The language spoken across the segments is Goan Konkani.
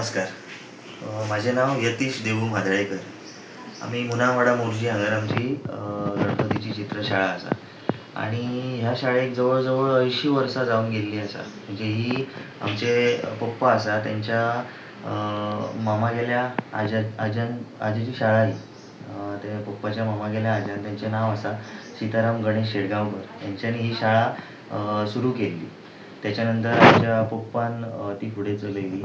नमस्कार. म्हाजें नांव यतीश देवू म्हादळेकर. आमी मुनावाडा मोरजी हांगार आमची गणपतीची चित्रशाळा आसा आनी ह्या शाळेक जवळ जवळ 80 वर्सां जावन गेल्लीं आसा. म्हणजे ही आमचे पप्पा आसा तेंच्या मामागेल्या आज्या आज्यान आज्याची शाळा ही. ते पप्पाच्या मामागेल्या आज्यान, तेंचें नांव आसा सीताराम गणेश शेटगांवकर, हेंच्यांनी ही शाळा सुरू केल्ली. तेच्या नंतर आमच्या पप्पान ती फुडें चलयली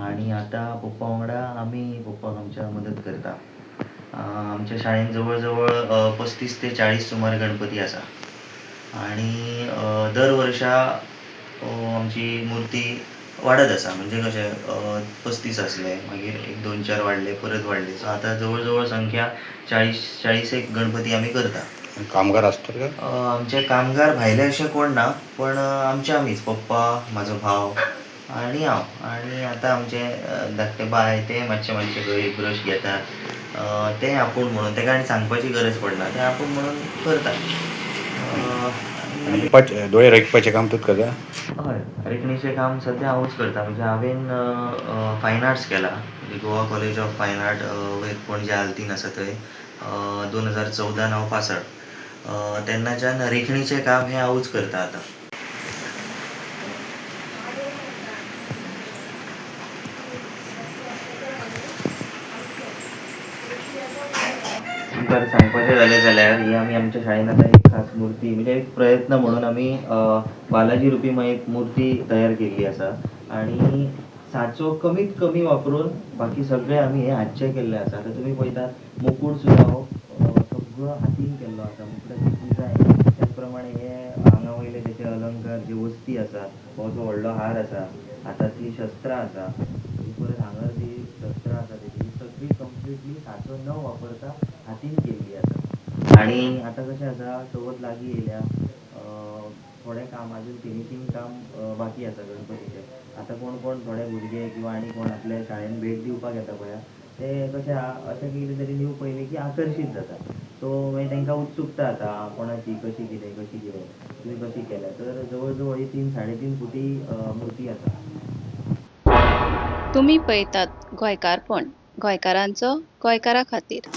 आनी आतां पप्पा वांगडा आमी पप्पाक आमच्या मदत करता. आमच्या शाळेंत जवळ जवळ 35 ते 40 सुमार गणपती आसा आनी दर वर्सा आमची मुर्ती वाडत आसा. म्हणजे कशें 35 आसले, मागीर 1 2 4 वाडले, परत वाडले. सो आतां जवळ जवळ संख्या 40 एक गणपती आमी करता. कामगार आसतात काय? आमचे कामगार भायले अशे कोण ना, पण आमचे आमीच, पप्पा, म्हाजो भाव आनी हांव. आनी आतां आमचे धाकटे बाय ते मातशे मातशे खंय ब्रश घेतात, ते आपूण म्हणून तेका आनी सांगपाची गरज पडना, ते आपूण म्हणून करता. आनी दोळे रेखपाचें काम तूंच करता? हय, रेखणीचें काम सद्या हांवूच करता. म्हणजे हांवें फायन आर्ट्स केला, म्हणजे Goa college of fine art वयर पणजे आल्तीन आसा थंय 2014 हांव पास आवट. तेन्नाच्यान रेखणीचें काम हें हांवूच करता आतां. तुमकां सांगपाचें जालें जाल्यार ही आमी आमच्या शाळेन आतां एक खास मुर्ती, म्हणजे एक प्रयत्न म्हणून आमी बालाजी रुपी एक मुर्ती तयार केल्ली आसा आनी साचो कमीत कमी वापरून बाकी सगळें आमी हें हातचें केल्लें आसा. आतां तुमी पळयतात मुकूट सुद्दां हो सगळो हातीन केल्लो आसा, मुकुटाची डिजायन, त्याच प्रमाणे हे आंगा वयले तेचे अलंकार, जे वस्ती आसा, हो जो व्हडलो हार आसा, हातांतलीं शस्त्रां आसा, परत हांगर जी शस्त्रां आसा तेजी सगळी कंप्लिटली साचो न वापरता हातीन केल्ली आसा. आनी आतां कशें आसा, चवथ लागीं येयल्या, थोडें काम आजून फिनिशींग काम बाकी आसा गणपतीचें. आतां कोण कोण थोडे भुरगे किंवा आनी कोण आपल्या शाळेन भेट दिवपाक येता पळया, ते कशें आहा अशें कितें तरी न्यू पळयलें की आकर्शीत जाता. सो मागीर तांकां उत्सुकता जाता, कोणाची कशी कितें कशी कितें तुवें कशी केल्या. तर जवळ जवळ ही 3 3.5 फुटी मुर्ती आसा. तुमी पळयतात गोंयकारपण, गोंयकारांचो गोंयकारा खातीर.